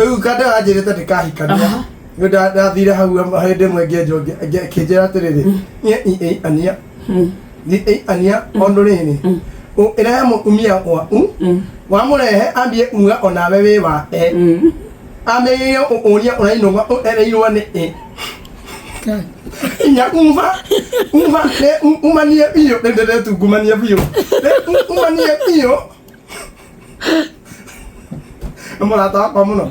Rĩu kanda anjĩrĩte ndĩkahikania. Nĩ ndathire hau hĩndĩ ĩmwe ngĩenjwo akĩnjĩra atĩrĩrĩ, niĩ i ania. Ni i ania ũndũ rĩrĩ. Ĩrehe mũtumia wa u. Wamũrehe ambie uga onawe wĩ wa e. Ambĩrĩrie ũria ũrainũka ũereirwo nĩ ĩ. Inya uma uma nĩ umanie biũ nĩ ndĩretungumania biũ. Nĩ umanie biũ. Nĩ mũrata wakwa mũno.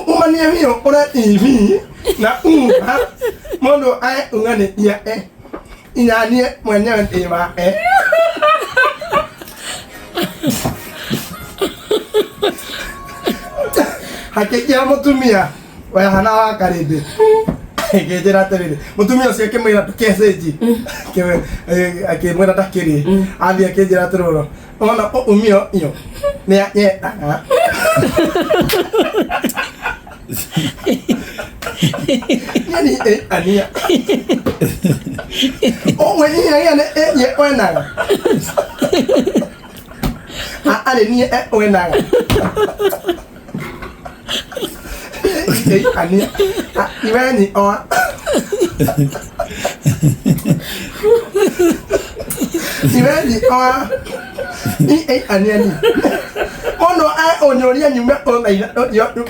Umanie biũ ũre ibi na uma mũndũ ae uga nĩ ia e. Inya niĩ mwenyewe ndĩ wa e. Hakĩingĩra mũtumia wehana wa karĩndĩ akĩnjĩra atĩrĩrĩ mũtumia ũcio akĩmwĩra ndũkecenji akĩmwĩra ndakĩrĩ athiĩ akĩnjĩra atĩrĩrĩ ona umio iyo nĩ anyendaga. Yani ania ũmwe inya nĩ ye wenaga arĩ niĩ wenaga. Ania iweni oa iweni oa i ania ni mũndũ ũnyũria nyume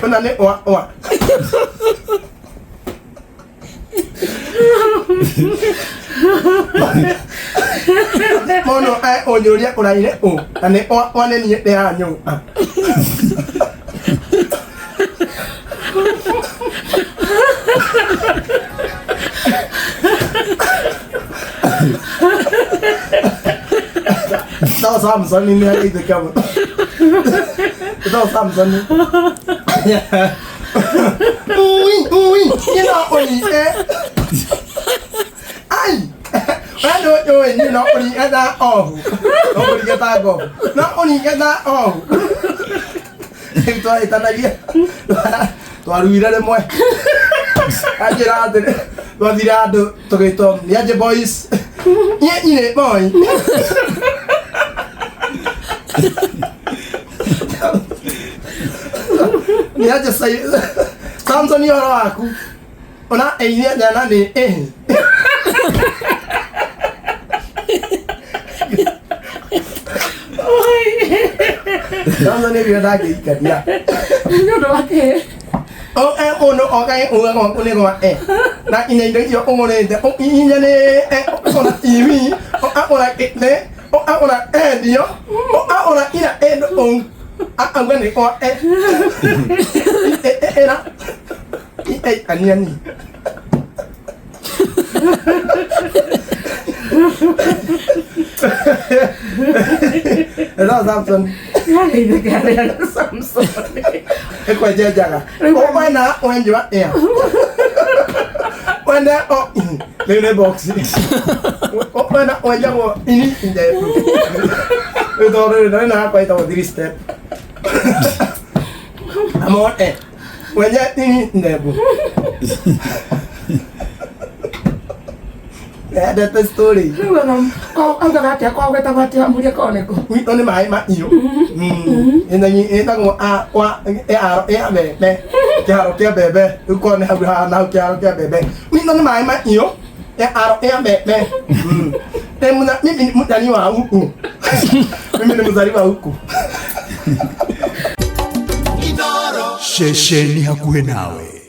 ũna nĩ oa oa. Mũndũ ũnyũria ũraire ũ na nĩ oa oa nĩ niĩ ndĩranyũa. No Samson nĩ ageithĩka mũno. No Samson. Ui, ui, you know ui eh. Ai. We no ui ni no uri etha ohu. No uri getha ngobu. No uri getha ohu. Rĩu twahĩtanagia twaruire rĩmwe anjĩra atĩrĩ twathire andũ tũgĩtwo nĩanjĩ boys niĩ nyinĩ boy. Nĩanjĩ Samson ũhoro waku ona ĩinie nyana nĩ ĩhĩ. Samson nĩ ndangĩikania. Nĩ ũndũ wa kĩ? O e ũndũ okae uga gwaku nĩ gwa e na inya indo icio ũgũrĩte inya nĩ e ũra iwi ũra kĩte ũra endio ũra ira ĩndũ ũu auga nĩ gwa e ĩra aniani. Ĩno Samson. Nĩageithĩka rĩa Samson. Ĩkwenjenjaga. Wena wenjwa ĩa. Wena o rĩu nĩ box. Wena wenjagwo ini ndefu. Rĩu tondũ rĩu ndarĩ na yakwa ĩtagwo three step. Amone. Wenye ini ndefu. Endete story. Rĩu ona augaga atĩa kwao getagwo atĩa mũria kwao nĩkũ? Gwitũ nĩ maĩ mahiũ. Ĩtagwo a kwa ĩharo ĩa mbembe. Kĩharo kĩa mbembe. Rĩu kwao nĩ hau hahana hau kĩharo kĩa mbembe. Gwitũ nĩ maĩ mahiũ. Ĩharo ĩa mbembe. Mimi ni mzaliwa wa huku. Mimi ni mzaliwa huku. Ceceni hakuhĩ nawe.